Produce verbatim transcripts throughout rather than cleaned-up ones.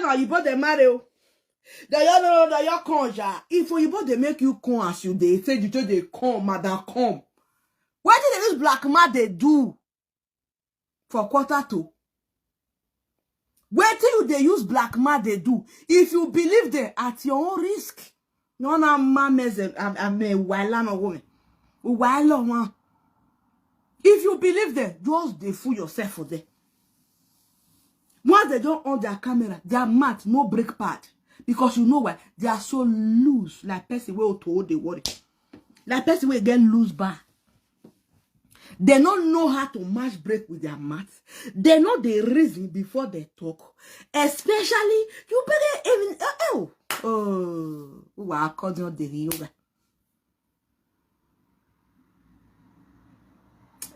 Oyibo dey marry o. Dey yo no, dey yo come ya. If Oyibo dey make you come as you dey, say you just dey come, madam, come. Wetin dey use black man dey do for quarter to? Wetin you dey use black man dey do? If you believe them, at your own risk. No na ma meze ame waila no woman. Waila one. If you believe them, just dey fool yourself for there. Once they don on their camera, their mouth no break pad. Because you know why? They are so loose, like person wey oto dey worry. Like person wey get loose bar. They no know how to match break with their mouth. They know the reason before they talk. Especially, you better even, eh, eh, oh, oh, wa according the yoga.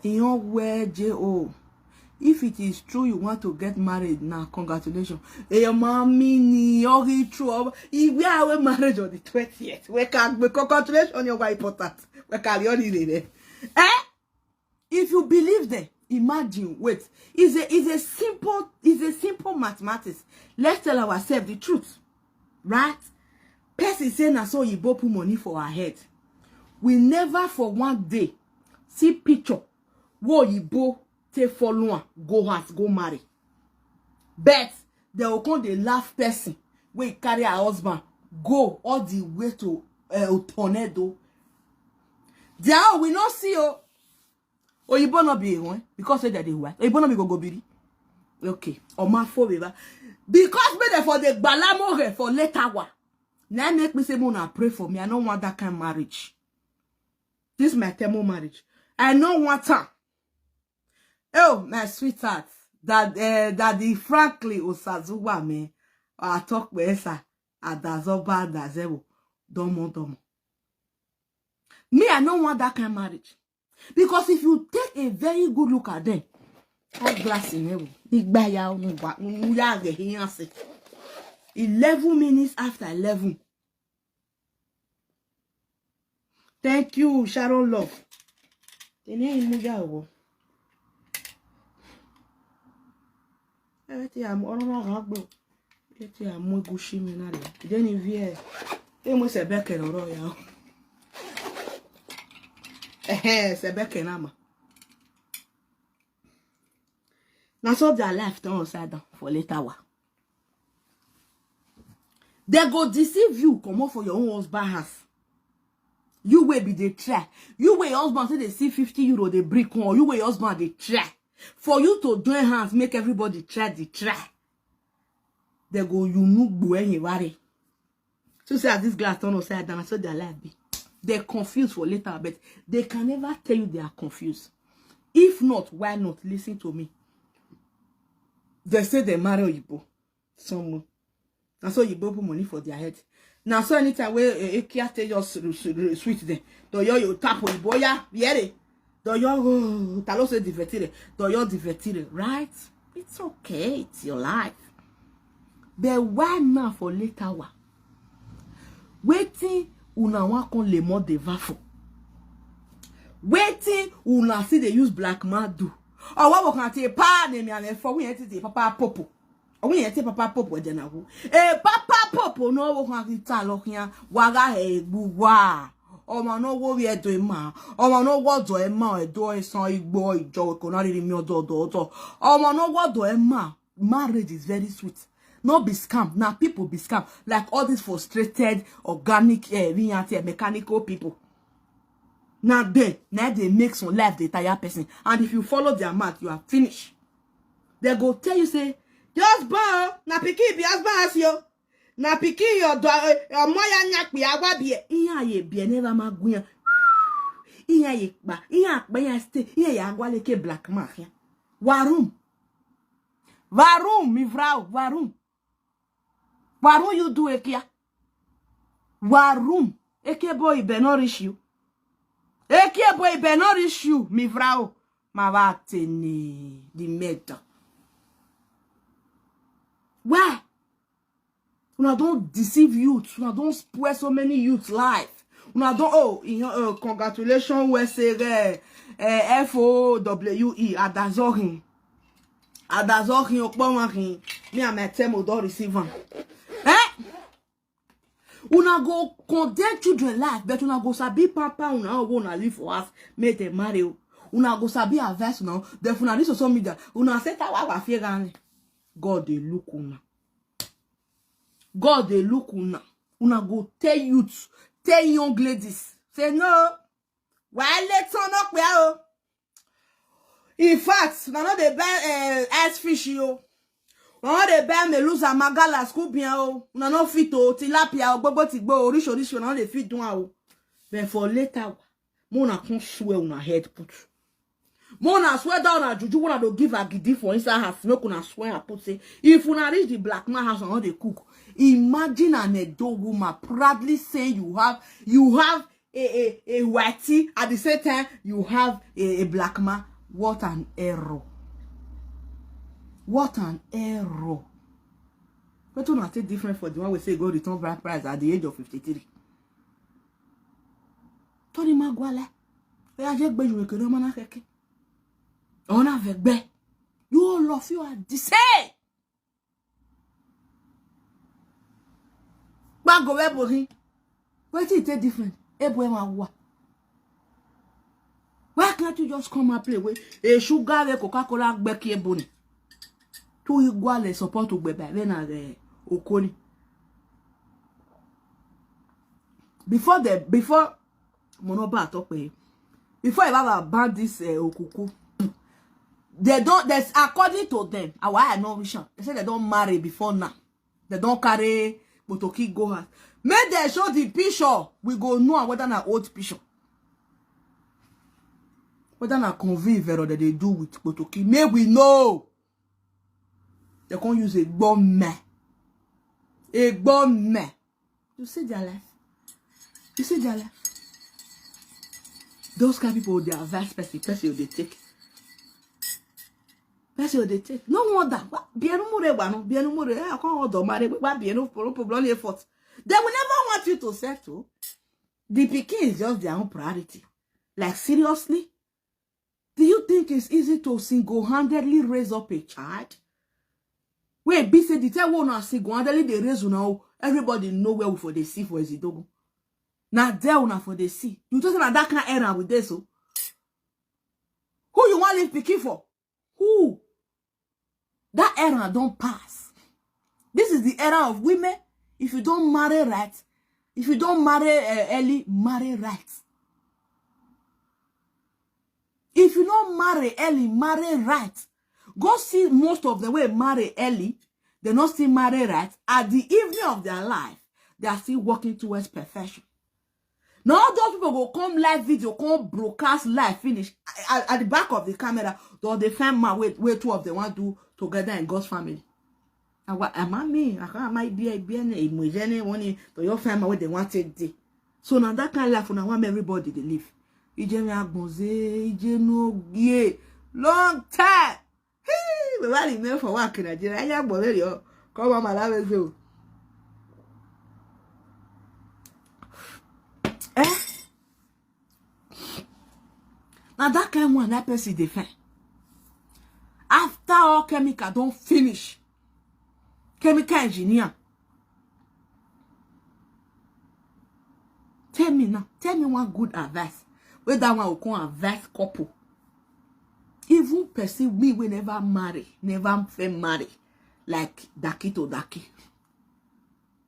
Iyan wẹ je o. If it is true you want to get married now, congratulations. Eyo ma mi ni, ọ ghi true. Ọ, iwe aro marriage on the twentieth. We ka gbe congratulations, your wife important. We ka ri ọ ni rere. Eh? If you believe them, imagine, wait. It's a, it's a simple, it's a simple mathematics. Let's tell ourselves the truth, right? Person say na so Oyibo put money for her head. We never for one day see picture wey Oyibo take follow am go house, go marry. But they will come dey laugh person wey carry her husband go all the way to, uh, Otonedo. There we no see o. Oyibo no be ehun, because say they dey white. Oyibo no be gogobiri. Okay, ọ ma fo vbe evba. Because me dey for the gbalamo here for later wa. Na make me say, "Mona, pray for me. I don't want that kind marriage. This is my thermal marriage. I don't want her." Oh, my sweetheart. That, uh, Daddy Franklin Osazuwa, me. I talk with Esa. Adazoba, Adazebo. Domo, domo. Me, I don't want that kind marriage. Because if you take a very good look at them, eyeglass in level. Igba ya unu wa, unu ya ghe iran se. Eleven minutes after eleven. Thank you, Sharon Love. Tene imu ya wo. Everything I'm all around. Ete a mu egushi mwẹ na lẹ. Then he veer. Te mu sẹbẹkẹ rọrọ ya. Ehe, sẹbẹkẹ na ma. Na so their life turn upside down for later wa. They go deceive you, comot for your own husband house. You wey be dey try. You wey your husband say they see fifty euro, they bring come. You wey your husband dey try. For you to join hands, make everybody try the try. They go, you no go anywhere. So say as this glass turn upside down, so their life be. They're confused for later, but they can never tell you they are confused. If not, why not? Listen to me. They say they marry Oyibo. Someone. Na so Oyibo put money for their head. Na so anytime wey, eh, Ekia take just su-, su-, sweet them. Do yo, you tap Oyibo ya, yere. Do yo, oh, ta lo say divetire. Do yo divetire, right? It's okay. It's your life. But why now for later wa? Wetin una wan come le more the va for? Wetin una see they use black man do? Or what we can take pa name and for we entity papa popo. Ọ wẹ irẹn te Papa Pope ẹdẹ na wu. E Papa Pope ne ọ vbe ohan ghi ta lọ khian, wa gha hẹ egbe uwa. Ọmwa ne ọ wo vbiẹ ẹdọ ima, ọmwa ne ọ wo ọdọ ima, ẹdọ ẹsan igbo ijọ wẹ ko na rhirhi miẹn ọdọ ọdọ ọdọ. Ọmwa ne ọ wo ọdọ ima, marriage is very sweet. No be scam, na people be scam. Like all these frustrated organic, eh, vbe iran te mechanical people. Na dem, na dem make some life dey tire person. And if you follow their mouth, you are finished. They go tell you say, "Just born, na pikin be husband as yo. Na pikin your do-, eh, ọmọ ya nya kpi agua biẹ." Iran ye biẹ never ma guian. Iran ye kpa, iran kpa, iran stay, iran ya gua leke black man khian. Warum? Warum, mi vrao, warum? Warum you do ekia? Warum? Ekie boy be no reach you. Ekie boy be no reach you, mi vrao. Ma va tene the matter. Why? Una don deceive youth. Una don spoil so many youth life. Una don, oh, you know, uh, congratulations, we say, eh, eh, F O W E, Adazohin. Adazọ khin, ọkpọ ọmwa khin, me and my time will don receive am. Eh? Una go condemn children life, but una go sabi pamper una own wey una leave for house, make dem marry o. Una go sabi advice una own, then if una reach social media, una say ta wa wa fear gha. God dey look una. God dey look una. Una go tell youth, tell young ladies, say no, wa le tan no pia o. In fact, una no dey buy eh, ice fish o. Una no dey buy meluza, magala, scubian o. Una no fit o, tilapia o, gbogbo tigbo, oríṣiríṣi, una no dey fit do am o. But for later, make una come swear una head put. Make una swear that una juju, una do give agidi for inside house, make una swear and put say, if una reach the black man house, una no dey cook. Imagine an Edo woman proudly saying you have, you have a, a, a whitey, at the same time, you have a, a black man. What an error. What an error. Wetin una take different for the one wey say go return bride price at the age of fifty-three? Tony Maguala, oya je gbe yuwe kere ọmọ na khẹke. Ọna vẹ gbẹ. You all of you are the same. Gbago vbe ebo khin. Wetin take different? Ebo emwa wa. Why can't you just come and play with a sugar vbe Coca-Cola gbẹ ki ebo ni? Tu igualẹ support ugbẹba vbe na ghe oko ni. Before the, before Monoba talk pé, before Ibaba ban this uh, okuku, they don't, there's, according to them, our I know vision. They say they don't marry before now. They don't carry Potoki go house. Make they show the picture. We go know whether na old picture. Whether na convive or that they do with Potoki. May we know. They can't use a bomb man. A bomb man. You see their life. You see their life. Those kind of people, they advise person, person they take. Person they take. No wonder. Bienu mure wanu, bienu mure. I can't order marry. Why bienu problem only effort? They will never want you to settle. The pikin is just their own priority. Like seriously? Do you think it's easy to single-handedly raise up a child? Wait, be say the time when una single-handedly dey raise una o, everybody know where we for dey see for Ezidogo. Na there una for dey see. You just na that kind errand with this o. Who you wan leave pikin for? Who? That era don pass. This is the era of women. If you don't marry right, if you don't marry uh, early, marry right. If you don't marry early, marry right. Go see most of them wey marry early, they not still marry right. At the evening of their life, they are still working towards perfection. Now all those people go come live video, come broadcast live finish at, at the back of the camera. Though they find man wey, wey two of them want do together in God's family. Awa ama mi, aka ama ibi ibi ene imu ije ne woni to your find man wey they want take dey. So now that kind of life una want everybody dey live. Ije mi agbonze, ije no gie. Long time. Hey, we wa remain for work in Nigeria. Aya gbọ vbe rriọ. Come on, my love, let's go. Eh? Now that kind one, that person dey fine. After all chemical don't finish, chemical engineer. Tell me now, tell me one good advice. Where that one will come advise couple. Even person me we never marry, never feel marry, like Daki to Daki.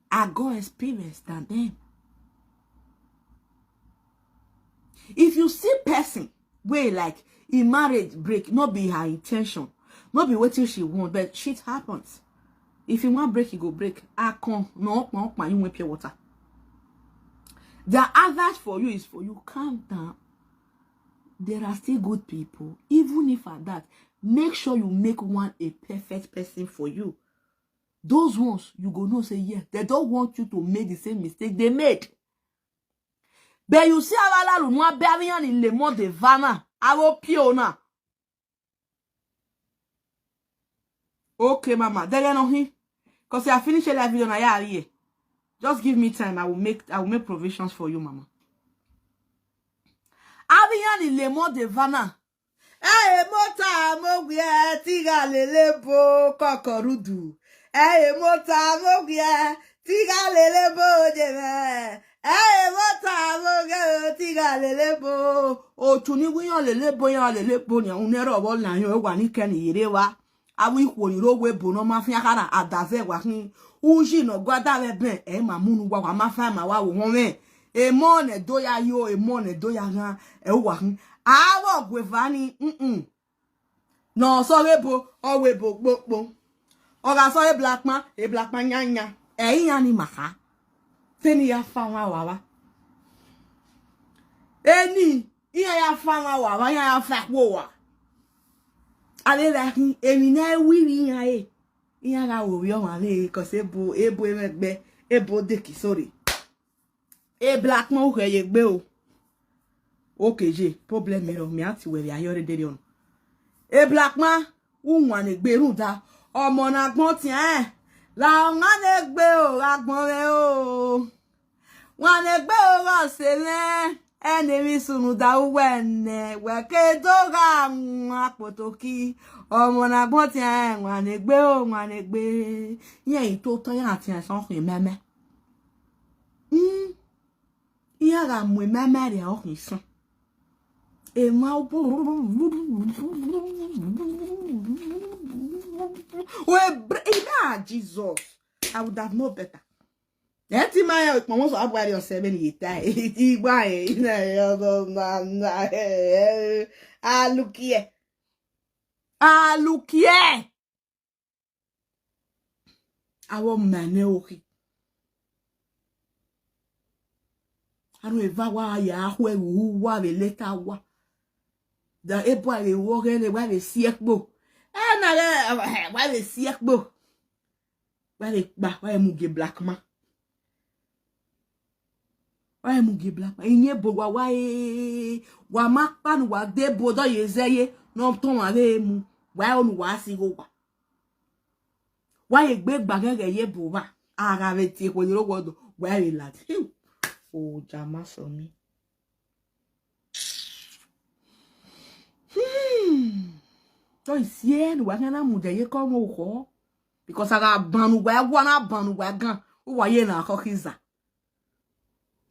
I got experience than them. If you see person wey like in marriage break, not be her intention, not be wetin she want, but shit happens. If you want break, you go break. I can no pon pon you win pure water. The advice for you is for you calm down. There are still good people. Even if at that, make sure you make one a perfect person for you. Those ones, you go know say yes, they don't want you to make the same mistake they made. But you see, our lalu no be avian in le mo de vana. I will pure now. Okay, mama. Then you know him. Because I finish a live video now. Yeah, yeah. Just give me time. I will make I will make provisions for you, mama. Avian in le mo de vana. Ẹ i re mota mẹ owiẹ, te I gha lele ebo kọkọ rhudu. Ẹ i re mota mẹ owiẹ, te I gha lele ebo ye mwẹ. Ẹ i re mota mẹ owiẹ, te I gha lele ebo. Otu ni wẹ iran lele ebo, iran lele ebo nian, une ẹre ọ vbe la iran, wa ni kẹ ne I ye rre evba. Avbe ikhuo ni rre owa ebo ne ọ ma fian khara, a da zẹ wa khin. Uyi ne ọ gua da vbe ẹbẹn, ẹ i ma mu ne uwa, wa ma fa ma wa vbe ohọn mwẹ. Emọ ne do ya yo, emọ ne do ya ghan, ẹ i uwa khin. Avbe ọgueva ni, mm, ne ọ sẹ ọghe ebo, ọ wẹ ebo kpokpo. Ọ gha sẹ ọghe eblakpan, eblakpan yanyan. Ẹ i iran ni ma kha. Te ne I ya fa mwa vbe evba. Eni, iran ya fa mwa vbe evba, iran ya fa ẹkpo vbe evba. A vbe ra khin, emwi ne ẹ i ru ivbi iran re, iran gha ru ovbi ọmwa vbe, cause ebo, ebo mwẹ gbe, ebo de ke iso rre. Eblakpan, u khẹ ye egbe o. Oke ye, problem rọ, mẹ a tie uwẹ vbe ayọ rre derriọ nọ. Eblakpan, u wan egbe rhunmwuda ọmọ ne agbọn tian, la wan egbe o, gha gbọn mwẹ o. Wan egbe o, gha ọse mwẹ, ẹne emwi sunu da uwẹ nẹ, wẹ ke do gha wan kpotoki. Ọmọ ne agbọn tian, wan egbe o, wan egbe. Iran i to otọ, iran tian sẹ ọkhin mẹmẹ. Mm. Iran gha mu emẹmẹ rria ọkhin sẹ. Emwa, we bre-, imẹ a Jesus, I would have known better. Ẹ ti ma rẹn ikpọnmwẹ Osanobua rrie ọse vbene I ye ta, igba rẹn, alukiẹ, alukiẹ. Avbe ọma nẹ okhi. Aro eva wa ya khu ẹvbo uwa vbe leta uwa. Da ebo a vbe ru ọghẹe nẹ, wa vbe si ẹkpo. Ẹ na ghẹ, wa vbe si ẹkpo. Wa vbe kpa, wa vbe mu gie black man. Wa vbe mu gie black man. Iyẹn ebo wa wa e, wa ma kpa ne uwa de ebo dọ ye zẹ ye, ne ọ tọn wa vbe mu. Wa ẹre ne uwa si igho uwa. Wa ye egbe gba ghẹghẹ ye ebo vba. A gha vbe tie ekhue ye oro wọ do, wa vbe ladian. Oja ma sẹ ọmọ. Hmm. Ọ i si ẹre ne uwa khian na mudia ye ke ọmwa okhọ. Because a gha ban uwa, wa na ban uwa gan, uwa ye na khọ khiza.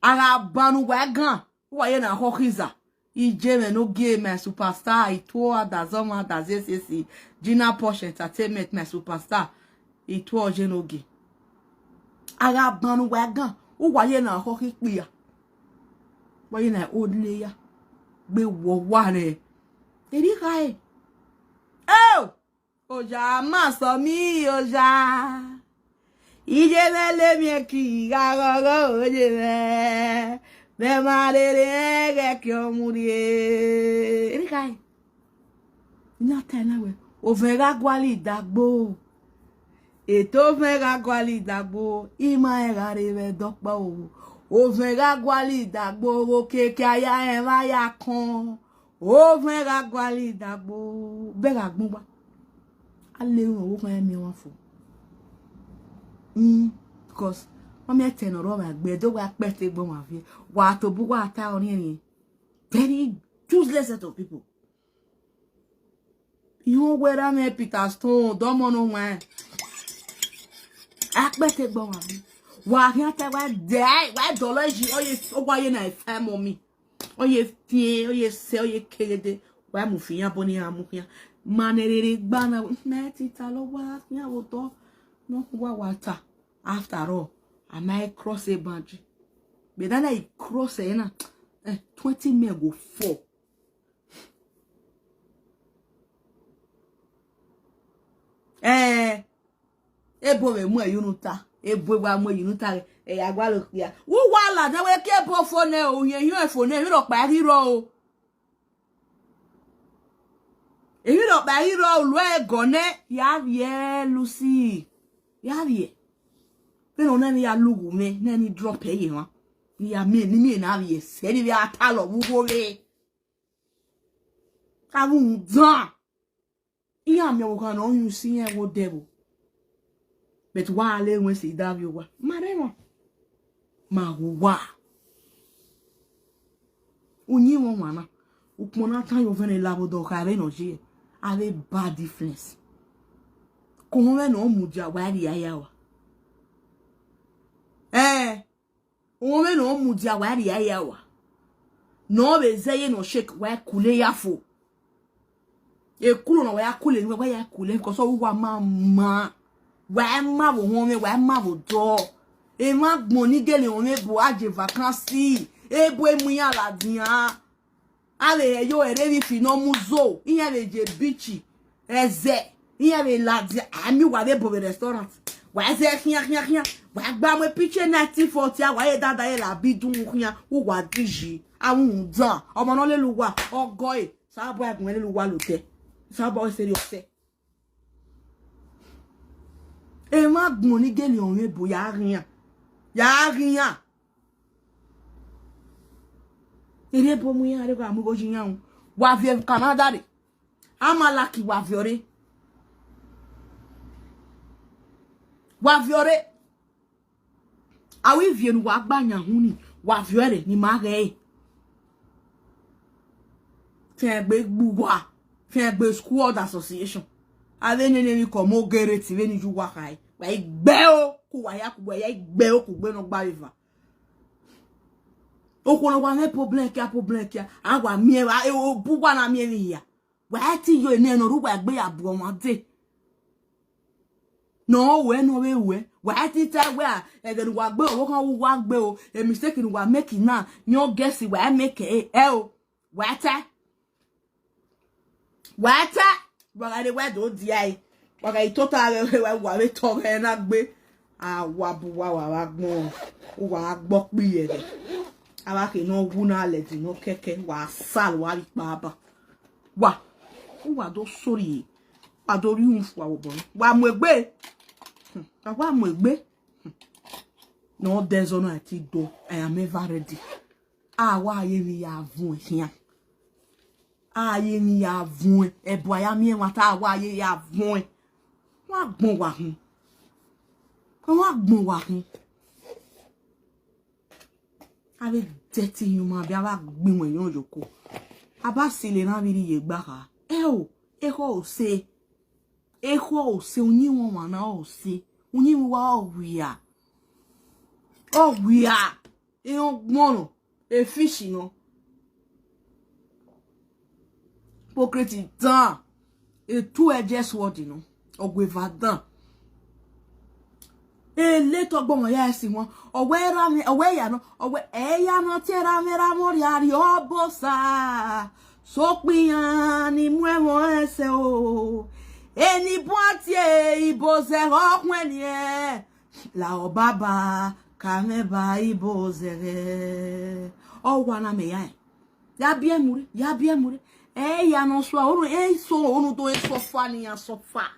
A gha ban uwa gan, uwa ye na khọ khiza. Ije mwẹ ne ogie, my superstar, I tuo, Adazọmọ, Adazesesi, Gina Posh Entertainment, my superstar, I tuo, je ne ogie. A gha ban uwa gan, uwa ye na khọ khin ikpia. Wa ye na odle ya. Gbe wọ wa rẹ. Eri khae. Oh! Oja ma sẹ ọmọ, oja. Iye mwẹ le miẹn ki gha ghọghọ oye mwẹ. Mẹ ma rere ẹghẹ ke ọ mu rrie. Eri khae. Iran ta ẹna wẹẹ, ovẹn gha gualọ idagbo. Eto ovẹn gha gualọ idagbo, ima rẹn gha rre vbe ẹdẹ ọkpa o. Ovẹn gha gualọ idagbo, vbe okiekie a ya rẹn vbe a ya kọn. Ovẹn gha gualọ idagbo, bẹghe agbọn uwa. A le ru ọvbokhan miẹn ọmwa fo. Mm, because ma miẹn ẹtẹ ne ọ rre ọmwa egbe, do wa kpẹte egbe ọmwa viẹ. Wa tobọ uwa ta ọrriẹnrriẹn. Very useless set of people. Iran wẹ ra mwẹ Peter Stone, dọmọ ne ọ wan. A kpẹte egbe ọmwa viẹ. Wa khian ta wa dẹ, wa dọlọ yi, ọ ye, ọ wa ye na family. Ọ ye fiẹn, ọ ye sẹ, ọ ye kegede, wa mu fi iran bọ ne iran mu khian. Ma ne rere gba na, na ti ta lọ wa khian vbe otọ, ne ọ khu wa wa ta. After all, a ma cross a boundary. But then I cross ẹ na, eh, twenty men go fall. Eh, ebo vbe mu ẹre ye unu ta, ebo wa mu ẹre ye unu ta, ẹ ya gualọ okpia. Uwa ladian wẹ ke ebo fo nẹ o, ohiẹn hiẹn fo nẹ, emwi rhọkpa ghi rrọọ o. Emwi rhọkpa ghi rrọọ, uluẹ gọ nẹ, ya vbiẹ Lucy, ya vbiẹ. Vbene ọ nẹ ne ya lughu mwẹ, nẹ ne I drop ẹre ye emwa. Ne I ya miẹn, ne I miẹn na vbiẹ sẹ, ne I vbe a ta lọ vbe ugho vbe. Ka vbe rhunmwuda. Iran miẹn ọvbokhan ne ọ yin usi iran vbe odẹ vbo. But wa le ruẹn sẹ idavbiẹ owa. Ma rre emwa. Ma ghe uwa. Uyinmwẹ ọmwa na. Ukpọn na tan ye ovẹn ne lavbodọ kha vbene ọ ye, avbe bad influence. Ke ohunmwu mwẹ ne ọ mudia wa rhie ya wa. Ẹn, ohunmwu mwẹ ne ọ mudia wa rhie ya wa. Ne ọ vbe zẹ ye ne ọ shake wa kule ya fo. Ekulu ne wa ya kule, wa ya kule, because ọ wa ma ma. Wa ma vbe ohunmwu mwẹ, wa ma vbe odọ. Emwa agbọn ni gele ọmwẹ ebo a je vacancy, ebo emu iran ladian. A vbe hẹ yo ẹre vbe ifi ne ọ mu zo, iran vbe je beach, ẹzẹ, iran vbe ladian, a miẹn uwa vbe ebo vbe restaurant. Wa zẹ khian khian khian, wa gba mu picture nineteen forty, a wa ye dada ye la bi dun khian, uwa diyi, a wu dan, ọmọ ne ọ lele uwa, ọgọ ẹre, Osanobua gun lele uwa lotẹ, Osanobua wẹ seri ọsẹ. Emwa agbọn ni gele ọmwẹ ebo ya ghian, ya ghian. Erriọ ebo mu iran rre gha mu igho yi iran ru. Wa viọ Canada rre. Amalaki wa viọ rre. Wa viọ rre. Avbe ivie ne uwa gba yan uhunmwu ni, wa viọ ẹre ne ima ghẹ ẹre. Fiangbe gbe uwa, fiangbe squad association. Avbe nene emwi kọ mu ogere ti vbene iye uwa khare. Wa i gbe o, ku uwa ya ku uwa ya i gbe o, ku ugbe ne ọ gba vbe eva. Okhuo ne wa mwẹ problem kia, problem kia, a wa miẹn, wa, e, o, bu uwa na miẹn emwi hia. Wa i te yo enẹ ne ọ rre uwa egbe ya bu ọmwa dee. Ne ọ ruẹ ne ọ vbe ruẹ. Wa i te ta wẹ a, ẹghẹ ne uwa gbe, ọvbokhan uwa gbe o, e mistake ne uwa make na, ne ọ guess wa i make ẹre, ẹ o. Wa i ta. Wa i ta. Wa gha rre wa do dia ẹre. Wa gha i tota ghẹ wa, wa vbe tọ ghẹ na gbe. A wa bu uwa, wa vbe agbọn, uwa gha gbe ọkpa iyẹghẹ. A vbe khe ne ọ wu na lẹ ẹdin ne ọ kẹkẹ, wa sa, wa vbe ikpa ba. Wa, uwa do sorry, wa do rhie uhunmwu fua vbe obọ nẹ. Wa mu egbe. Hmm, a wa mu egbe. Hmm. Ne ọ dẹ zọ na ti do, I am ever ready. A wa ye emwi ya vuọn khian. A ye emwi ya vuọn, ẹbu a ya miẹn ẹmwata, a wa ye ya vuọn. Wa gbọn wa khin. Wa gbọn wa khin. Avbe dirty human being, a wa gbe iwẹn yọn yoko. A ba silo erhan vbe rri ye gba kha. Ẹ o, ekhọe ose. Ekhọe ose, uyinmwẹ ọmwa na ọse. Uyinmwẹ uwa ọ wia. Ọ wia. Irẹn ọgbọnrọn, e fish nọ. Hypocrite dan. Etu ẹjẹ sword nọ. Ọgueva dan. Ele tọgbọ ọmwa ya ẹse wọn. Ọ wẹ ra mwẹ, ọ wẹ ya nọ, ọ wẹ ẹya nọ te ra mwẹ ra mwẹ ọrriarria Ọbosa. Sokpan iran ni mu ẹmwẹ ọnrẹn sẹ o. Eni bun a tie ibo zẹ ọ khuẹnniẹn. La Ọbaba ka mwẹ ba ibo zẹghẹ. Ọ wa na mẹ ya ẹn. Ya biẹ mu rre, ya biẹ mu rre. Ẹ ya nọ sua, unu, eso unu do eso fa ni ya suffer.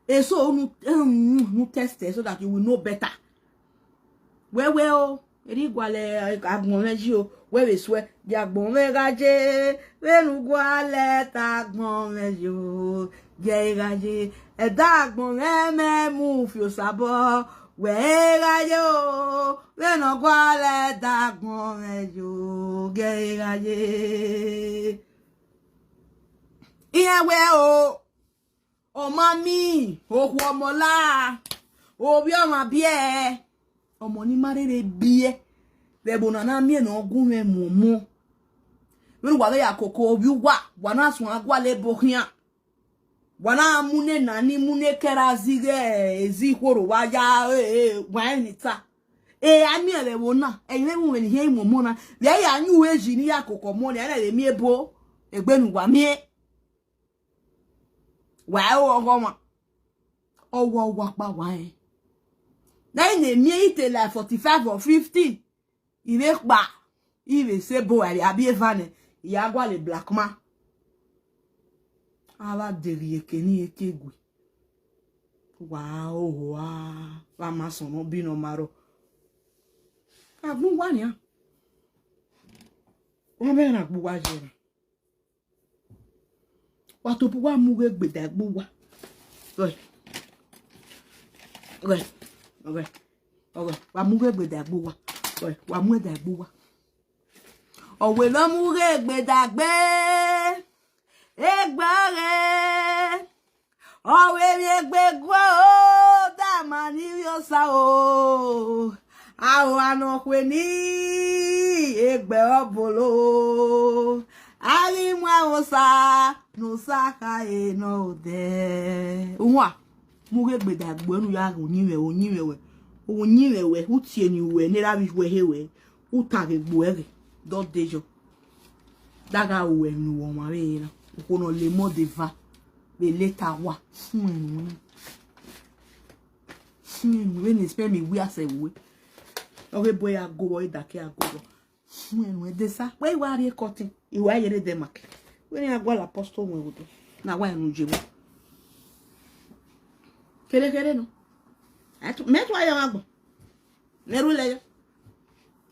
Eso unu, um, nu test so that you will know better. Wẹ wẹ o, erha gualọ agbọn mwẹ yi o, wẹ vbe suẹ, gie agbọn mwẹ gha ye, vbene u gualọ ta agbọn mwẹ yi o, gie ẹre gha ye, ẹdẹ agbọn mwẹ mẹ mu fi Osabọ, wẹ ẹre gha ye o, vbene ọ gualọ ẹdẹ agbọn mwẹ yi o, gie ẹre gha ye. Iran wẹ o, ọ ma miẹn okhuo ọmọ la, ovbi ọmwa biẹ, ọmọ ni ma rherhe biẹ, vbe ẹvbo na na miẹn ne ọ gu mwẹ mu ọmọ. Vbene uwa vbe ya koko ovbi uwa, wa na suẹn gualọ ebo khian. Wa na mu ne na ni mu ne kẹra zighe ezi ikhoro wa ya, e, e, wa rẹn ni ta. E, a miẹn vbe ẹvbo na, ẹi mwẹ mu mwẹ ni hiẹn mu ọmọ na. Vbe ya yu eji ni ya koko ọmọ ni, a na vbe miẹn ebo, egbe ne uwa miẹn. Wa ẹ o, ọghọ ọmwa. Ọ wa, ọ wa kpa wa rẹn. Na i ne miẹn ite like forty-five or fifty. I vbe kpa, i vbe sẹ ebo ẹre, a biẹ eva nẹ, I ya gualọ black man. A vba deghe eke ni eke gue. Wa oho a, vbe a ma sọn nọ bi ne ọ ma rrọọ. Agbọn uwa nian. Wa mẹ na gbe uwa ye na. Wa tobọ uwa mu ughe gbe da ẹgbẹ uwa. Ọghe. Ọghe. Ọghe. Ọghe. Wa mu ughe gbe da ẹgbẹ uwa. Ọghe. Wa mu da ẹgbẹ uwa. Ọ wẹ ne ọ mu ghe egbe dagbe, egbe ọghe, ọ wẹ emwi egbe guo, dama ni ivbi Osa o. Aro a nọ khue ni, egbe ọbolo, a ghi mu aro Osa, ne Osa khare nọ odẹ. Uwa, mu ghe egbe dagbe ne u ya ghe uyinmwẹ, uyinmwẹ wẹ, uyinmwẹ wẹ, u tie ni uwẹ, ne erha vbe iwẹ he wẹ, u ta ghe gbe uẹ ghe, dọ de yọ. Da gha ru ẹmwẹ ne uwẹ ọmwa vbe rre na, okhuo ne ọ le emọ de eva, vbe leta wa, suẹn nuẹn. Suẹn nuẹn, vbene sperm wia sẹ vbe uwẹ. Ọ ghe bu ẹre a go vbọ, ọ ghe dake a go vbọ. Suẹn nuẹn, de sa, wẹ i wa rrie curtain, I wa ye rre dẹ market. Wẹ ne iran gualọ apostle wọn vbe odọ, na wa rẹn ne u je vbọ. Kherhe kherhe nọ. Mẹ tu, mẹ tu ayọ mwa agbọn. Mẹ rhulẹ yọ.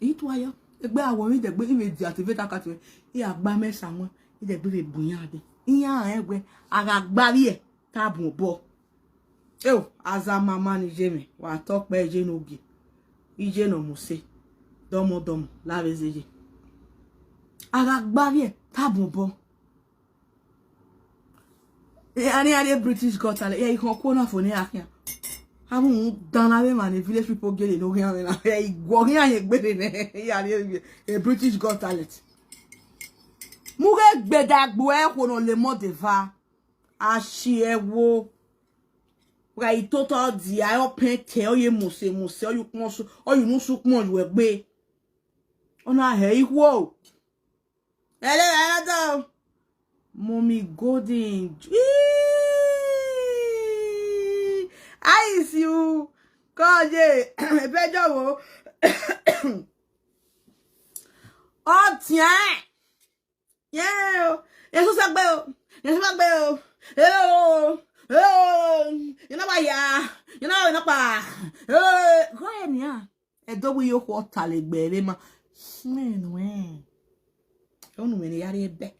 I tua yọ. Egbe a wọ mwẹ idẹgbe, I vbe deactivate account mwẹ. I gha gba mẹ sa wọn, idẹgbe vbe bu iran dee. Iran rẹn wẹ, a gha gba vbiẹ, ta bun obọ. Eo, aza mama ni ye mwẹ, wa tọ kpẹ iye ne ogie. Iye ne ọ mu se. Dọmọdọmọ, la vbe zẹ ye. A gha gba vbiẹ, ta bun obọ. Ani a rrie British Got Talent, ya ikhan okuo na fo ne a khian. Avbe uhunmwu dan na vbe emwa ne village people gele ne ọ khian mwẹ na, ya iguọ khian ye gbere nẹ, ya rrie e British Got Talent. Mu ghe egbe dagbe uẹ, okhuo ne ọ le emọ de eva, a si ẹwo. Wa i tota dia, ọ pẹn kẹ, ọ ye mose mose, ọ ye ukpọn su, ọ ye unu su ukpọn yuẹ gbe. Ọ na hẹ ikhuo. Hello, hello, Mommy Golden. Eee! I see you. Kọye, ẹbẹjọ wo. Ọ tiẹn. Yẹ o. Yesu sẹ gbe o. Yesu sẹ gbe o. Hello. Hello. Yẹn na wa ya. Yẹn na wa na pa. Hello. Kọye nian. Ẹdẹ vbe iye okhuo ọ ta lẹ egbe vbe ma. Smẹ nuẹn. Unu mwẹ ne ya rrie ẹbẹ.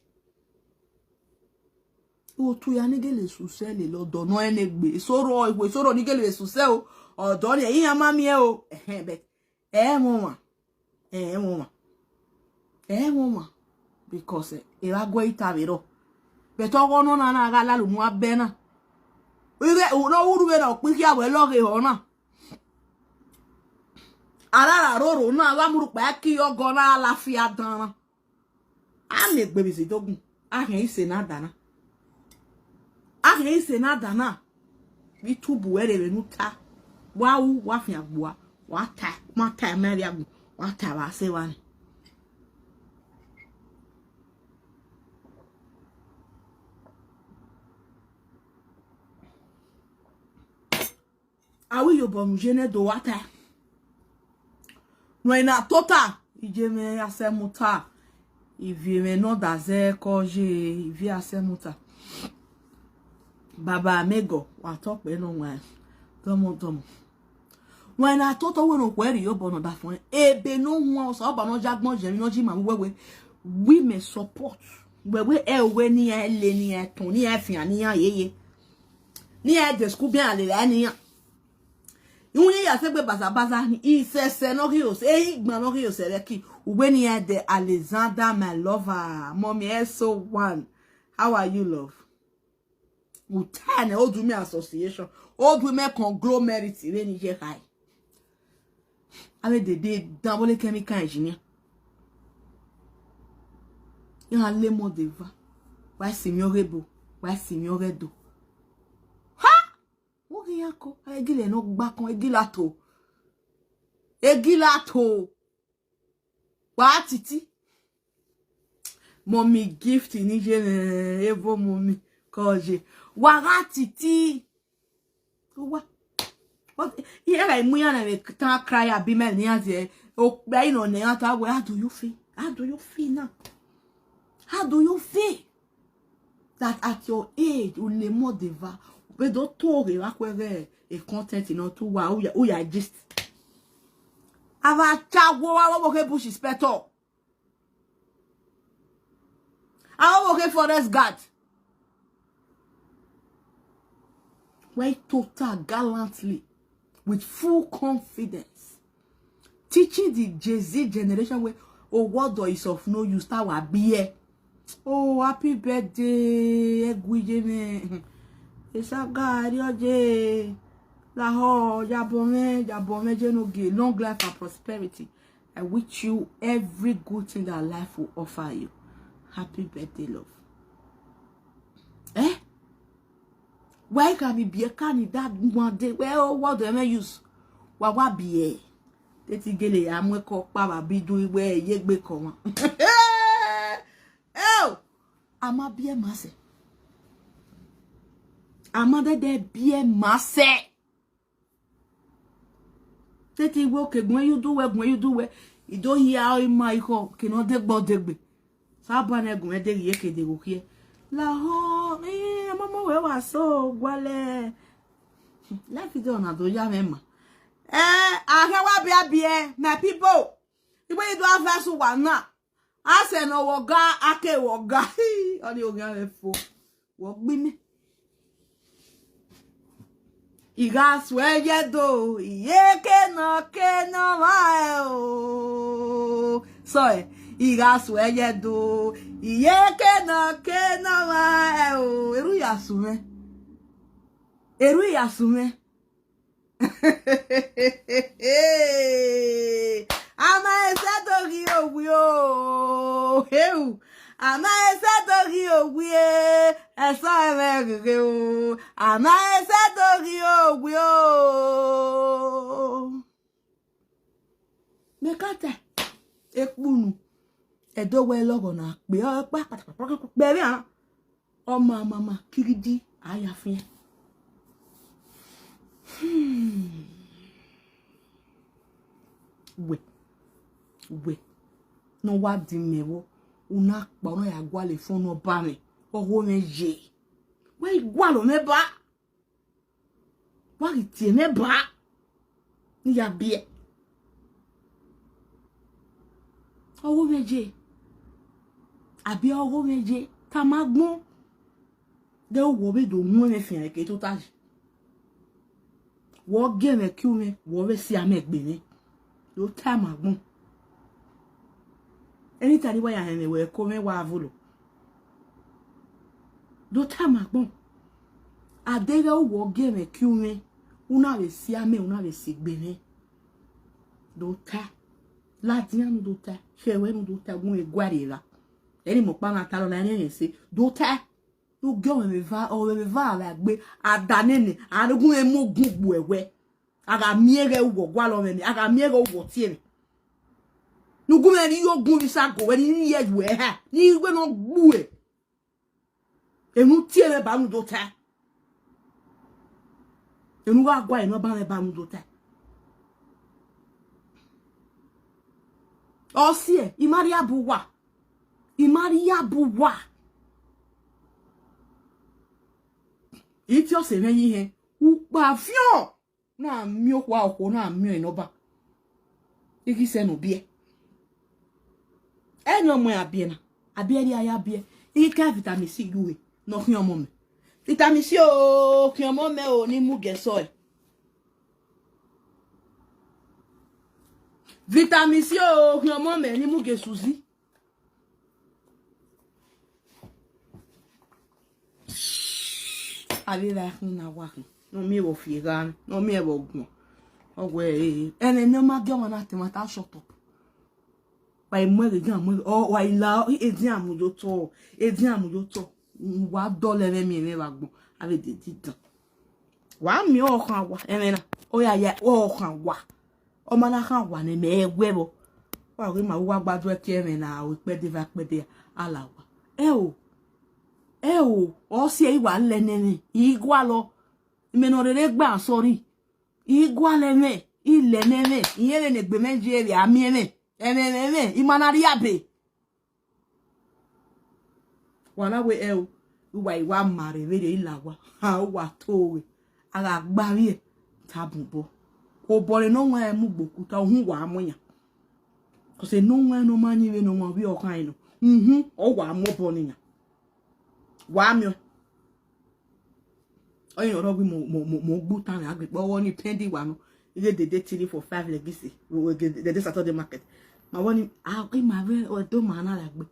Otu ya ni gele susẹ lele ọdọ nọ ẹne gbe. Esoro, ihwo esoro ni gele vbe susẹ o. Ọdọ ni iran ma miẹn o. Ẹhẹn, but ẹ i mwẹ ọmwa. Ẹ i mwẹ ọmwa. Ẹ i mwẹ ọmwa. Because, eh, evba guẹ ita vbe rrọọ. But ọghe ọnọna na gha lala unu abẹ na. Ighe, ne ọ ru vbene ọkpikhi a wẹ lọghe ehọ na. Arara roro na, gha mu rhukpa ẹki ọgọ na, a la fi adan na. A miẹn egbe vbe izidogun, a khian ise ne a da na. A khian ise ne a da na. Vbe itubu ẹre vbe ne u ta. Wa ru, wa fian gbua, wa ta, ma ta ma rria agbọn, wa ta vbe asẹ evba ni. Avbe iyobọ ne u ye nẹ do wa ta. Nuẹn na tota, iye mwẹ Asẹmuta, ivie mwẹ ne ọ da zẹ kọ ye, ivie Asẹmuta. Baba Amegọ, wa tọ kpẹ nọ wan, dọmọdọmọ. Nuẹn na tota, wẹ ne okhuo rhie iyobọ ne ọ da fọn, ebe ne ọ huan, Osanobua ne ọ ya agbọn ye emwi ne ọ ji ima vbe uwẹ wẹ, we may support. Wẹ wẹ ẹ wẹ ne iran le, ne iran tọn, ne iran fian, ne iran yeye. Ne iran de school bian lele ne iran. Iwinna ya sẹ egbe bazabaza ni, isẹsẹ ne ọ ghi ose, ehe igban ne ọ ghi ose rẹ ki, uwẹ ne iran de Alexander, my lover, mommy S O one. How are you, love? U ta nẹ Old Women Association, Old Women Conglomerate vbene iye khae. Avbe dede dan vbọ le chemical engineer. Iran le emọ de eva, wa si emwi ọghe ebo, wa si emwi ọghe ẹdo. Ha! Wo ghi ya kọ, a gele ne ọ gba kọn, egila to. Egila to. Wa titi. Mommy Gift ni ye mwẹ, evo mommy, kọ ye. Wa gha titi. Wa. Iran gha mu iran na vbe tan cry abi mẹ ne iran zẹ. Okpia i nọ ne iran ta wẹ, how do you feel? How do you feel now? How do you feel that at your age, u le emọ de eva, vbe do to ghe vbe akhuẹ ghe e content nọ tu wa, u ya, u ya gist. Avbe acha wo, avbe ọvbokhan bush inspector. Avbe ọvbokhan forest guard. Wẹ tota gallantly, with full confidence, teaching the Gen Z generation wẹ, Owa ọdọ is of no use, te a wa biẹ. Oh, happy birthday, ẹguiye mwẹ. Esaga, erriọ ye. Lahọ, yabọ mwẹ, yabọ mwẹ ye ne ogie. Long life and prosperity. I wish you every good thing that life will offer you. Happy birthday, love. Eh? Wẹ i gha vbe biẹ ka ni da guan de, wẹ owa ọdọ mwẹ use. Wa wa biẹ. Te te gele ya mu ẹko kpa vbe abidu iwẹ ye egbe kọ mwa. Eo! A ma biẹ ma sẹ. A ma dẹdẹ biẹ ma sẹ. Te te iwẹ oke, guan ye udu wẹ, guan ye udu wẹ. I do hia ọre ima ikhọ, ke ne ọ degbe, ọ degbe. Saba ne ẹguẹn deghẹ iyeke deghẹ okhiẹ. Lahọ, eh, ọmọmọ wẹ wa so gualẹ. Life video na do ya mwẹ ma. Eh, a kha wa biabiẹ, my people. Iwẹ i do advice uwa na. A sẹ ne ọ wẹ ọga, a ke wẹ ọga. Ọ ni oghian mwẹ fo. Wẹ ọ gbe imẹ. I gha suẹ ye do, iyeke ne ọ ke ne ọmwa ẹre o. Sọe, I gha suẹ ye do, iyeke ne ọ ke ne ọmwa ẹre o. Erha u ya sunu mwẹ. Erha u ya sunu mwẹ. A ma he sẹ do ghi owie o. Heu. A ma he sẹ do ghi owie. Ẹsọ ẹmwẹ gheghẹ o. A ma he sẹ do ghi owie o. Mẹ ka ta ekpunu. Ẹdẹ wẹ lọghọ na kpe, ọ kpa kpatakpakpa kpẹvbe a. Ọ ma ma ma kiridi, a ya fian. Hmm. Wẹ, wẹ, ne ọ wa di mẹ vbọ, u na kpa, u na ya gualọ efọn ne ọ ba mwẹ, ọgho mwẹ ye. Wẹ i gualọ mwẹ ba. Wa ghi tie mwẹ ba, ne I ya biẹ. Ọgho mwẹ ye, abi ọgho mwẹ ye, tama agbọn. De wọ vbe do mu ẹmwẹ fian ke tota yi. Wọ gie mwẹ, kiu mwẹ, wọ vbe si amẹ gbe mwẹ. Do tama agbọn. Anytime ni wa ya hẹn mwẹ wẹ ko mwẹ wa vulo. Do tama agbọn. A deghẹ u wọ gie mwẹ, kiu mwẹ, u na vbe si amẹ, u na vbe si gbe mwẹ. Do ta. Ladian nu do ta. Khẹ wẹ nu do ta, gun egua rrie ra. Ẹni mẹ ọkpa na ta lọ na, ẹni ẹnrẹn ẹse. Do ta. Ne u gie ọmwẹmwẹ eva, ọmwẹmwẹ eva vbe agbe, a da nene, a gun mwẹ mu ogun gbe uwẹ. A gha miẹn ghẹ u wọ gualọ mwẹ, a gha miẹn ghẹ u wọ tie mwẹ. Ne u gu mwẹ ne I yo gun vbe isa go wẹ, ne I ye yu ẹre ha, ne I wẹ ne ọ gbu ẹ. Enu tie mwẹ ba mu do ta. Enu gha gua enu ba mwẹ ba mu do ta. Ọ siẹ, I ma rhie abu uwa. I ma rhie abu uwa. I tie ọse mwẹ yi hẹn, ukpa fiọn. Na miẹn okhuo, okhuo na miẹn ọnọba. I ghi sẹ ne ọ biẹ. Ẹni ọmọ a biẹ na, a biẹ rhie a ya biẹ. I ghi ka vitamin C yu uhe, ne ọ khian ọmọ mẹ. Vitamin C o, khian ọmọ mẹ o, ne I mu gie sọe. Vitamin C o, khian ọmọ mẹ, ne I mu gie Suzi. Avbe evba ẹkhun na wa khin, ne ọ miẹn vbe ọ fi gha, ne ọ miẹn vbe ọ guan. Ọ wẹẹ, ẹmwẹ ne ọ ma gie ọmwa na te emwa ta shut up. Wa i mu ẹghẹ edian mu ẹghẹ, ọ, wa i la edian mu ye otọ, edian mu ye otọ. Wa dọlọ ẹmwẹ miẹn mwẹ vbe agbọn, avbe dede dan. Wa miẹn ọkhan wa, ẹmwẹ na, ọ ya ya ọkhan wa. Ọ ma na khan wa ne mẹ wẹ vbọ. Wa ghi ma wa gba duẹ ke ẹmwẹ na, o ikpẹdẹ va ikpẹdẹ, a la wa. Ẹ o, ẹ o, ọ siẹ I wa lẹ ne ẹmwẹ, I gualọ. Imẹ ne ọ rere gba sorry. I gualọ ẹmwẹ, I lẹ ne ẹmwẹ, I rẹn vbene egbe mwẹ ye vbe a miẹn mwẹ. Ẹmwẹ, ẹmwẹ, ẹmwẹ, I ma na rhie abe. Wa na wẹ ẹ o, uwa i wa ma rre vberriọ, I la owa, ha, uwa to ghe. A gha gba vbiẹ, ta bun obọ. Obọ ne nọwan mu gbe okuta, uhunmwu wa mu yan. Cause nọwan ne ọ ma yin vbene ọmwa vbe ọkhan nọ, uhunmwu ọ wa mu obọ ne iyan. Wa miẹn ọẹn. Ọyẹn ọre ọ ghi mu, mu, mu, mu gbe utan mwẹ, agbekpe ọghe ni pending wa nọ. Ighe dede three, four, five legacy, dede Saturday market. Ma wẹ ni, a, ima vbe Ẹdo ma na la gbe.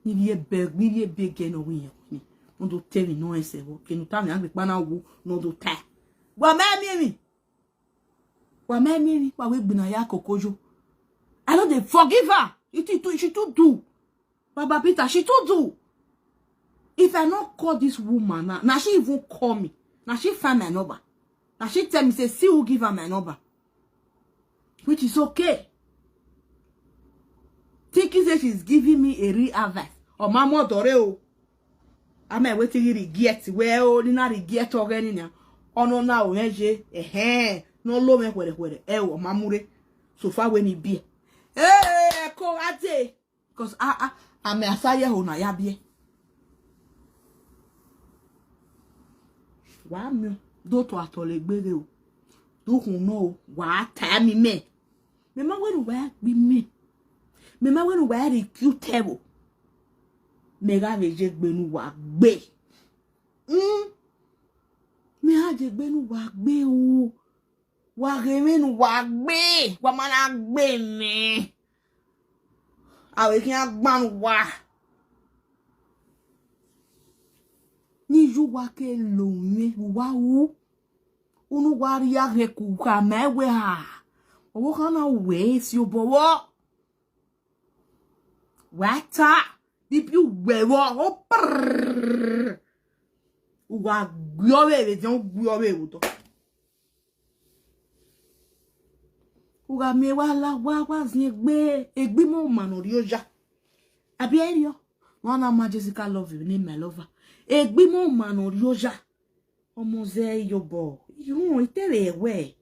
Ni vbe ebe, ni vbe ebe gẹ ne ọ wẹ irẹn ni. Ne ọ do ta emwi nọ rẹn sẹ vbọ. Kene u tama a gbe kpa na wu, ne ọ do ta. Wa ma miẹn emwi. Wa ma miẹn emwi, wa wẹ egbe na ya koko yo. I no dey forgive her. It, it, she too do. Baba Peter, she too do. If I no call this woman now, now she even call me. Now she find my number. Now she tell me, say, see who give her my number. Which is okay. Thinking say she's giving me a real advice. Ọ ma mu ọdọ rre o. A ma wẹ te I ghi regret, wẹ o, ne I na regret ọghẹe ni nia. Ọ nọ na o mwẹ ye, ẹhẹn, ne ọ lo mwẹ khuẹrhẹkhuẹrhẹ, ẹ o, ọ ma mu rre. So far wẹ ne I biẹ. Eh, ẹko gha dee. Because a, a, a mẹ asa ye ẹho na ya biẹ. Wa miẹn, do to atọlegbe ghe o. Do khun nọ o, wa ta mi mẹ. Mẹ ma wẹ ne uwa gbe imẹ. Mẹ ma wẹ ne uwa rhie cute ẹvbo. Mẹ gha vbe ye egbe ne uwa gbe. Mm. Mẹ gha ye egbe ne uwa gbe o. Wa ghe mwẹ ne uwa gbe. Wa ma na gbe mwẹ. A vbe khian gban uwa. Ne iye uwa ke lo mwẹ, uwa ru. Unu wa rhie aghẹn ku kha ma wẹ ha. Ọvbokhan na wẹ si obọ vbọ. Wa ta, bibi uwẹ vbọ, o prrrr. Uwa gbe ọvbehe vbe edian, u gbe ọvbehe vbe odọ. U gha miẹn wa la, wa, wa ziẹn egbe, egbe imẹ ọma ne ọ rrie oya. Abi ẹriọ, one of my Jessica love you, name my lover. Egbe imẹ ọma ne ọ rrie oya. Ọmọ zẹ iyobọ, irun ite vbe ẹwẹ.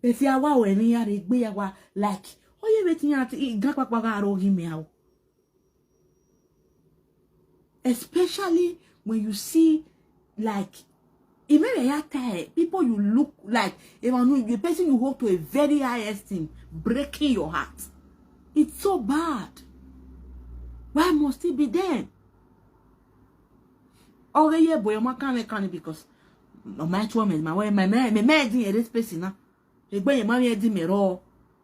Bẹsi a wa ru emwi ya rre egbe ya wa like. Ọ ye vbe te iran te, igan kpakpa gha ro ghi mẹ aro. Especially when you see, like, imẹ vbe ya ta, people you look like, emwa nu, the person you hold to a very high esteem, breaking your heart. It's so bad. Why must it be them? Ọ ghe ye boy, ọ ma kan mwẹ kan because ọ ma tuọ mẹ, ma wẹ, mẹ, mẹ, mẹ, mẹ di yẹn rre space na. Egbe yẹn ma mwẹ di mẹ rrọọ.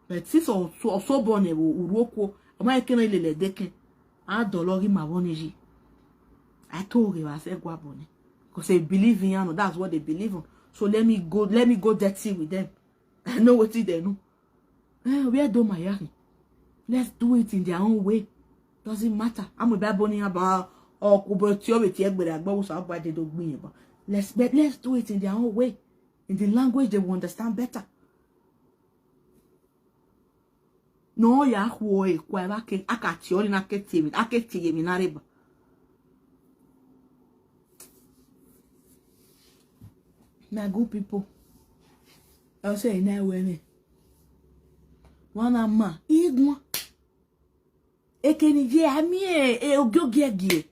But since ọ, ọ, ọ so bọ nẹ vbe urhu okuo, ọ ma kere lele ẹdẹkẹn. A dọlọ ghi ma vbọ ni yi. A to ghe vbe a sẹ gua bọ nẹ. Because they believe in, that's what they believe in. So let me go, let me go dirty with them. I know wetin dem know. Eh, where do my yakin? Let's do it in their own way. Doesn't matter. I'm a bad bunny about or kuboti or with your brother, but we saw by the dog me. Let's, but let's do it in their own way, in the language they will understand better. No, ya khuo e kua eva ke, a ka tie ọni na ke tie emwi, a ke tie emwi na rre ba. My good people, I say na wẹ mwẹ. Wa na ma, iguan. Ekene ye a miẹn, e, ogiogie gie.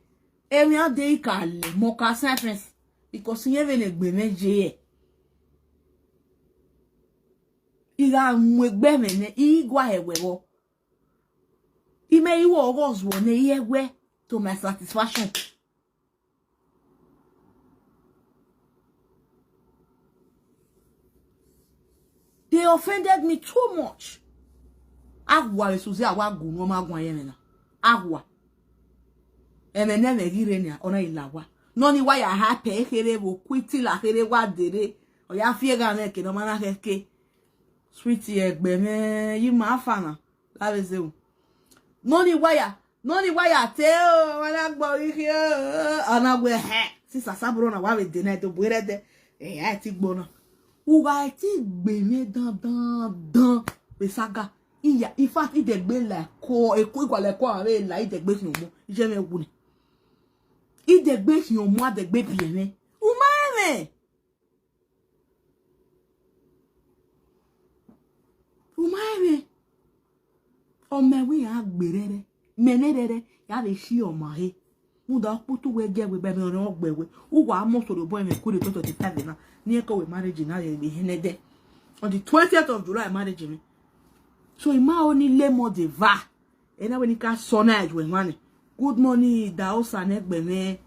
Emwi a de ka le, mọ ka sentence. Because iye vbene egbe mwẹ ye. I gha mu egbe mwẹ nẹ, I gua hẹ wẹ vbọ. I mẹ i wẹ ọghe ọzuọ ne I hẹ wẹ to my satisfaction. They offended me too much. Aghua vbe Suzy, a wa gu unu, ọ ma guan ye ẹmwẹ na. Aghua. Ẹmwẹ ne ẹmwẹ ghi rre nia, ọ na i la owa. Nọ ni wa ya ha pẹ kherhe vbe oku itila kherhe wa dere. Ọ ya fi eghan mwẹ ke ne ọ ma na khẹke. Sweetie, egbe mwẹ, yi ma fa na. Lavbe zeu. Nọ ni wa ya, nọ ni wa ya te o, wa na gbọ ghi khian o. Ọ na wẹ hẹ. Sisa saburo na wa vbe de na do bu rẹ dẹ. Eh, a ti gbo na. U gha ti gbe mwẹ dandan dan vbe saga. Iya, in fact, idẹgbe la ẹko, ẹko, igua la ẹko a vbe la idẹgbe khian ọmọ. Iye mwẹ wu nẹ. Idẹgbe khian ọmọ, adẹgbe biẹ mwẹ. U ma rẹn mwẹ. U ma rẹn mwẹ. Ọ ma wẹ iran gbe rẹrẹ, mẹ ne rẹrẹ, ya vbe si ọma he. Rhunmwuda ọkpotọ wẹ gie wẹ ba ẹmwẹ ọnrẹn ọgbẹ wẹ. Uwa mọ soro obọ ẹmwẹ kure twenty twenty-five na, ne ẹko wẹ marriage na vbe hẹn nẹdẹ. On the twentieth of July, marriage mwẹ. So, I ma only lay more the va. Ena wẹ ne I ka sọ na ju ẹmwa nẹ. Good morning, Daosa ne egbe mwẹ.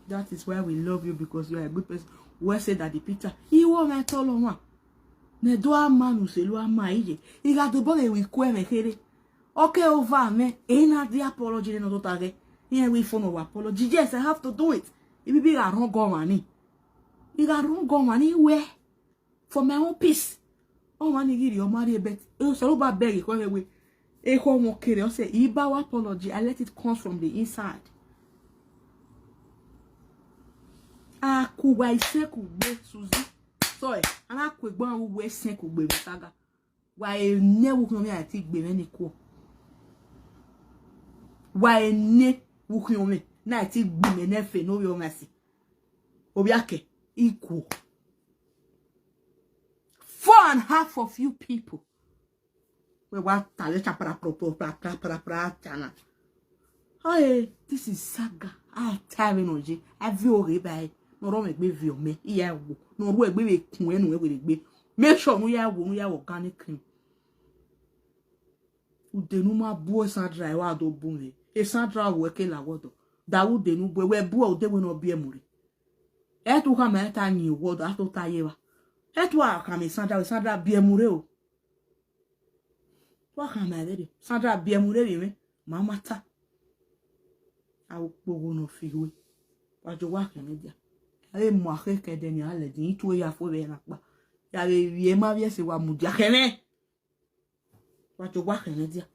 That is why we love you, because you are a good person. Wẹ say Daddy Peter. Iwọ mwẹ tọlọ wan. Ne do ama ne uselu ama iye. I gha dobọ vbe ikue mwẹ kherhe. Ọ ke over mwẹ, e na de apology ne ọ tota ghe. Iran wẹ ifo ne ọ wa apology. Yes, I have to do it. Ibibi gha rhọngọ ọmwa ni. I gha rhọngọ ọmwa ni wẹ for my own peace. Ọmwa ni ghi rhie ọmwa rrie, but Osanobua bẹghe ekhọe mwẹ wẹ, ekhọe mwẹ kere, ọ sẹ, I ba wa apology, I let it comes from the inside. A ku uwa ise kugbe, Suzi. Sorry, a na ku egbe uwa ise kugbe vbe saga. Wa ene vbe ukhiọn mwẹ a ti gbe mwẹ ni kuo. Wa ene vbe ukhiọn mwẹ na a ti gbe mwẹ ne ẹfe ne ovbi ọmwa si. Ovbi akẹ, I kuo. Four and half of you people. Wẹ wa ta vbe cha pra pro pro pra pra pra pra cha na. Hey, this is saga. A ta vbe nọ ye. A viọ oghe ba ẹre. Ne ọ rọ mwẹ egbe viọ mẹ. I ya wo. Ne ọ ru egbe vbe kun ẹnu ẹre were egbe. Make sure ne u ya wo, ne u ya wo organic cream. Ude ne u ma bu Sandra, ẹ wa do bu mwẹ. E Sandra wẹ ke la wọdọ. Da ude ne u bu, wẹ bu ude wẹ ne ọ biẹ mu rre. Ẹ tu khama ẹ ta yin wọdọ, a tota ye evba. Ẹ tu a khama Sandra, Sandra biẹ mu rre o. Wa khama ẹre rre. Sandra biẹ mu rre vbe mwẹ. Ma ma ta. A ukpogho ne ọ fi ihue. Wa jọ wa khẹ mwẹ dia. Ẹ mu akhe kẹdẹ ni a lẹ din, I tue ya fo vbe na kpa. Ya vbe vbiẹ ma vbiẹ sẹ wa mudia khẹ mwẹ. Wa jọ wa khẹ mwẹ dia.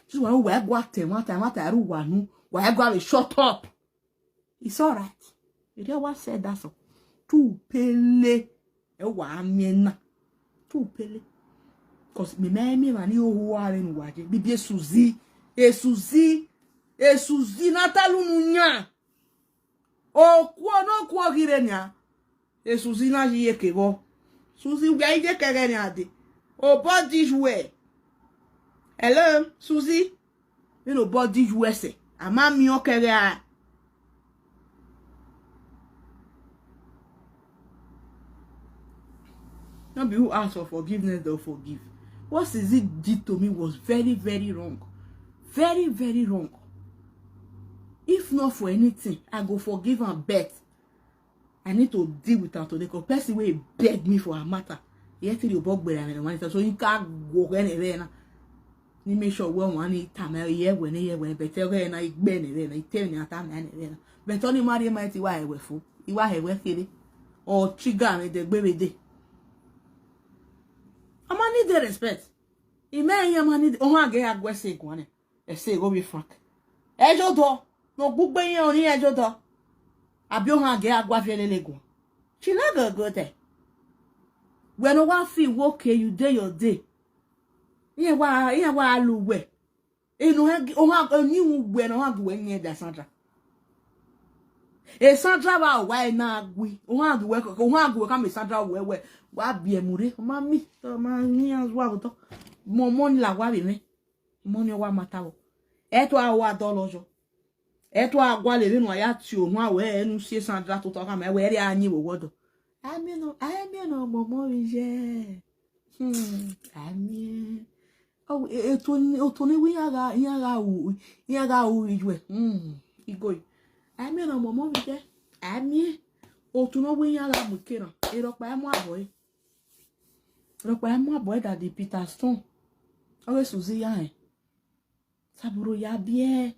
This one, wa gua tẹ, wa ta, wa ta, ru wa nu. Wa gua vbe shut up. It's all right. Erriọ wa said that so. Tu pele. Ẹ wa miẹn na. Tu pele. 'Cause mẹ ma miẹn emwa ni ohu a vbe ne uwa ye. Bibi Esuzi. Esuzi. Esuzi na ta lu unu yan. Okuo ne okuo ghi rre nian. Esuzi na yi iyeke vbọ. Suzi, wẹ iyeke ẹghẹ nian dee. Obọ di yu ẹ. Hello, Suzi. Vbene obọ di yu ẹsẹ, a ma miẹn ọkẹghẹ a. No be who ask for forgiveness, they'll forgive. What Suzi did to me was very, very wrong. Very, very wrong. If not for anything, I go forgive am, but I need to deal with am today, 'cause person wey beg me for her matter, he actually obọ gbe ra me one time, so I ka go ghe ne vbe na. Ni make sure wẹ ọmwa ni tama ẹre, ye wẹ ne ye wẹ, but ẹghẹ na I gbe ne vbe na, I tell ni a tama ne vbe na. But ọni ma rhie ma ti wa hẹ wẹ fo, I wa hẹ wẹ kherhe. Ọ trigger mwẹ de gbe vbe de. A ma need the respect. I mẹ iran ma need, ohan ghe a gu ẹse guan nẹ. Ẹse gho vbe Frank. Ẹjodọ, ne ọ gbugbe iran ọni ẹjodọ. Abi ohan ghe a gu afiẹn lele guan. She no go go there. Wẹ ne ọ wa fi wo ke you dey your day. Iran wa, iran wa lu wẹ. Eno hẹ gi-, ohan, eni wu wẹ ne ohan gu wẹ yin da Sandra. E Sandra wa wa e na gui. Ohan gu wẹ, ohan gu wẹ ka me Sandra wẹ wẹ. Wa biẹ mu rre. Ọ ma mi, ọ ma ni a wa otọ. Mọ, mọ ni la wa vbe mwẹ. Mọ ni ọ wa ma ta vbọ. Ẹ tua wa dọlọ yọ. Ẹ tua gualọ vbene uwa ya tie ohuan wẹ, ẹ nu sie Sandra tota, ọ ka ma wẹ, ẹ rhie a yin vbe owọdọ. Amien nọ, amien nọ, mọmọ vbe ye. Hmm, amien. Ọ, e, e, to ni, to ni wẹ iran gha, iran gha ru, iran gha ru iyuẹ. Hmm, igoe. Amien nọ, mọmọ vbe ye. Amien. Otu ne ọ wẹ iran gha mu ike na. Erọkpa ẹ mu abọ ẹre. Erọkpa ẹ mu abọ ẹre, Daddy Peter Stone. Ọ ghe Suzi ya rẹn. Saburo ya biẹ.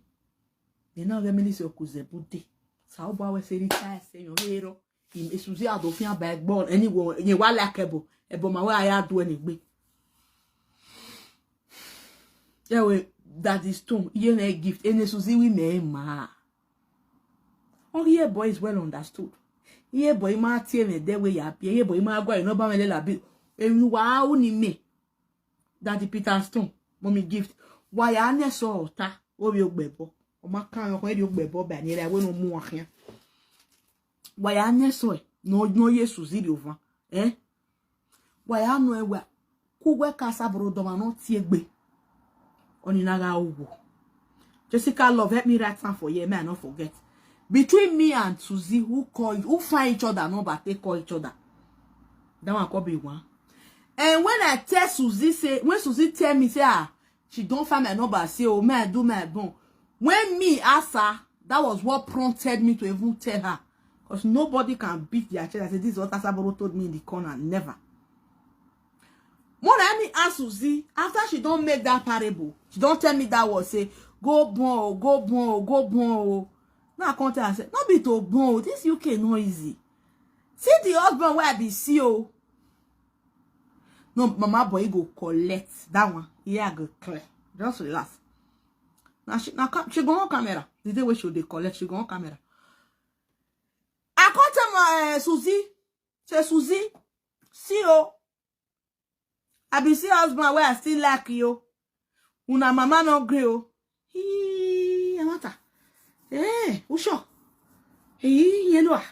Nene ọghe ministry ọkuzẹ bude. Osanobua wẹ sẹ rhie ta ẹse yọ vbe rrọọ. Esuzi a do fian ba ẹgbọ, ẹni wọ, yẹn wa like ẹbọ. Ẹbọ ma wẹ a ya do ẹne egbe. Ẹwe, Daddy Stone, iye mwẹ gift, ene Esuzi wẹ imẹ ma. Ọ ghi, iye boy is well understood. Iye boy ma tie mwẹ ẹdẹ wẹ ya biẹ, iye boy ma gua eno ba mwẹ lẹla bi. Emwi wa ru ni mẹ. Daddy Peter Stone, Mommy Gift, wa ya ne ẹsọ ọta, ovbi ogbẹbọ. Ọ ma kan ọkhan, erriọ ogbẹbọ ba ni ra wẹ ne ọ mu uwa khian. Wa ya ne ẹsọ ẹ, ne ọ, ne ọ ye Esuzi rhie ovan, eh? Wa ya nọ ẹwa, ku wẹ ka Saburo dọmwa ne ọ tie egbe. Ọni na gha ru wo. Jessica Love, help me write am for here, may I not forget. Between me and Suzi, who call, who find each other number, take call each other? That one could be one. And when I tell Suzi say, when Suzi tell me say, ah, she don't find my number, say, oh, may I do my bone. When me ask her, that was what prompted me to even tell her. 'Cause nobody can beat their chest. I said, this is what Asaboro told me in the corner. Never. Let me ask Suzy, after she don make that parable, she don tell me that word, say, "Go born o, go born o, go born o." Now I come tell her, say, "No be to born o, this U K no easy. See the husband wey I be see o." No, mama boy, he go collect that one. Yeah, go clear. Just relax. Now she, now ca-, she go on camera. The day wey she dey collect, she go on camera. I come tell my, eh, Suzy, say, "Suzy, see o, I be see husband wey I still like you. Una mama no gree o." Hii, Amata. Eh, u sure? Hii, yẹn lua.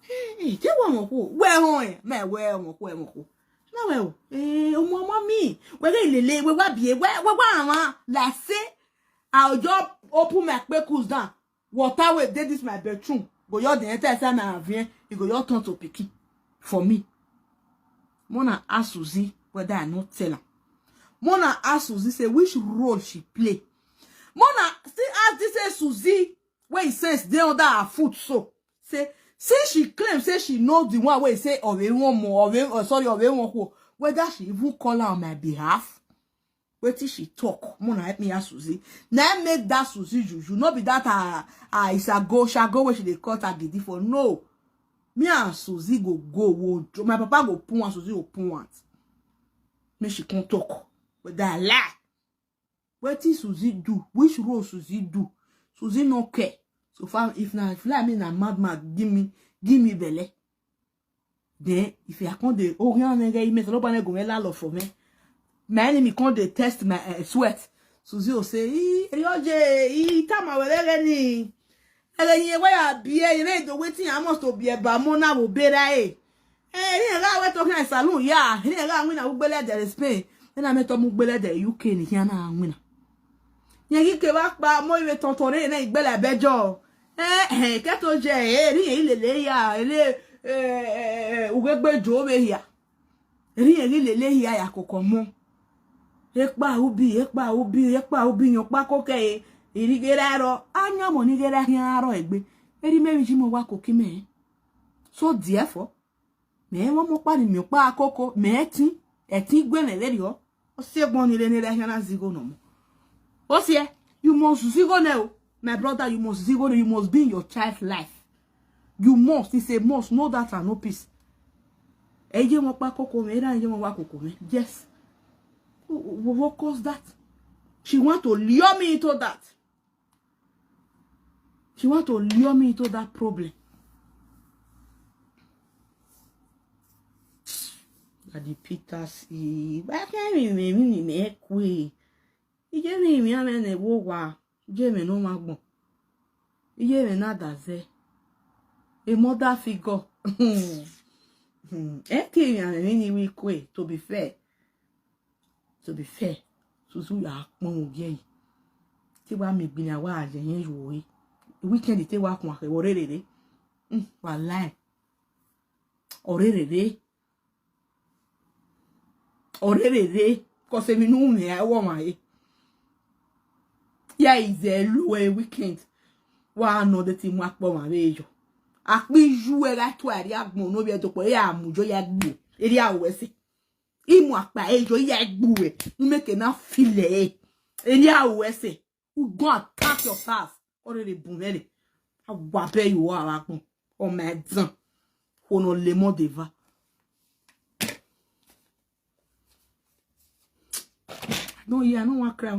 Eh, eh, je wẹ ọmọ khuo. Wẹ họn ẹ, mẹ wẹ ọmọ khuo, ọmọ khuo. Na wẹ o. Eh, ọmọ, ọmọ mi. Wẹ ghe lele, wẹ wa bie, wẹ, wẹ wa rhan. Like say, I will just open my kpekus down. Water wey dey this my bedroom go just dey enter inside my avian, e go just turn to pikin for me. Mona ask Suzy whether I no tell am. Mona ask Suzy say which role she play. Mona still ask this same Suzy wey he sense dey under her foot so. Say, since she claim say she know the one wey say Ọvbemwọmọ, Ọvbe-, oh, sorry, Ọvbemwọkhuo, whether she even call her on my behalf. Wetin she talk? Mona help me ask Suzy. Na im make that Suzy juju. No be that, ah, ah, isago, shago wey she dey cut her gidi for. No. Me and Suzy go go wo jo-, my papa go put one, Suzy go put one. Make she come talk. But that lie. Wetin Suzy do? Which role Suzy do? Suzy no care. So far, if na, if like me na madman, give me, give me belle. Then, if I come dey, oh, yeah, nigga, he mess up, nobody go me la love for me. My enemy come dey test my, eh, sweat. Suzy will say, "Ih, Erioje, ih, tama wẹ rẹghẹ ni. Ẹghẹ yin wẹ ya biẹ, yin do wetin I must to biẹ ba mo na wo bera e. Eh, yin gha wẹ to khian salon ya, yin gha win na ugbele de Spain. Ena me to mu ugbele de U K ni khian na win na." Yin ghi kevbe akpa mo ive tọntọn re ne igbele abẹjọ. Eh, eh, ke to je, eh, yin lele ya, ele, eh, eh, eh, ughegbe jo vbe hia. Erriẹn ghi lele hia ya koko ọmọ. Ekpa ubi, ekpa ubi, ekpa ubi yan ọkpa koko ẹre, I rhie ghe ra rọ, a yan ọmọ ni ghe ra khian rọ egbe. Erriẹn mẹ vbe ji mẹ owa koko imẹ. So therefore, mẹ i mwẹ ọmọ ọkpa ni miẹn ọkpa koko, mẹ ẹtin, ẹtin gue mwẹ vberriọ. Ọ si ẹgbọn ni rre ne ra khian na zigho ne ọmọ. Ọ si ẹ, you must zigho nẹ o. My brother, you must zigho nẹ, you must be in your child life. You must, it's a must. No doubt and no peace. Ẹ i ye mwẹ ọkpa koko mwẹ, erha i ye mwẹ owa koko mwẹ. Yes. Wha-, wha-, what caused that? She want to lure me into that. She want to lure me into that problem. Daddy Peters, I, ba ke mi, mi, mi, mi, mi, kue. I ye mwẹ ivbian mwẹ ne vbe owa, I ye mwẹ ne ọmwa agbọn. I ye mwẹ ne a da zẹ. A mother figure. Ẹ ke ivbian mwẹ ni vbe kue, to be fair. To be fair. Suzu ya kpọnmwẹ ogie yi. Te wa miẹn egbinna wa ye yẹn yo re. Weekend te wa khuan khe, ọ rherhe rre. Hmm, wa lie. Ọ rherhe rre. Ọ rherhe rre, cause emwi ne u mwẹ ẹre wẹ ọmwa re. Ya i zẹ lo ẹ weekend, wa nọ de te mu akpọ ọmwa vbe yọ. Akpọ iyu ẹre gha tua erriọ agbọn ne ovbi ẹdokpo, ya mu yọ ya gbe, erriọ aro ẹse. I mu akpa ẹre yọ, ya gbe uwẹ, u make na feel ẹre, erriọ aro ẹse. U go and pack your past. Ọ rherhe bun mwẹ rre. A wa bẹ ye uwa vbe agbọn. Ọ ma dan. Khuo ne ọ le emọ de eva. No, yeah, I no wan cry.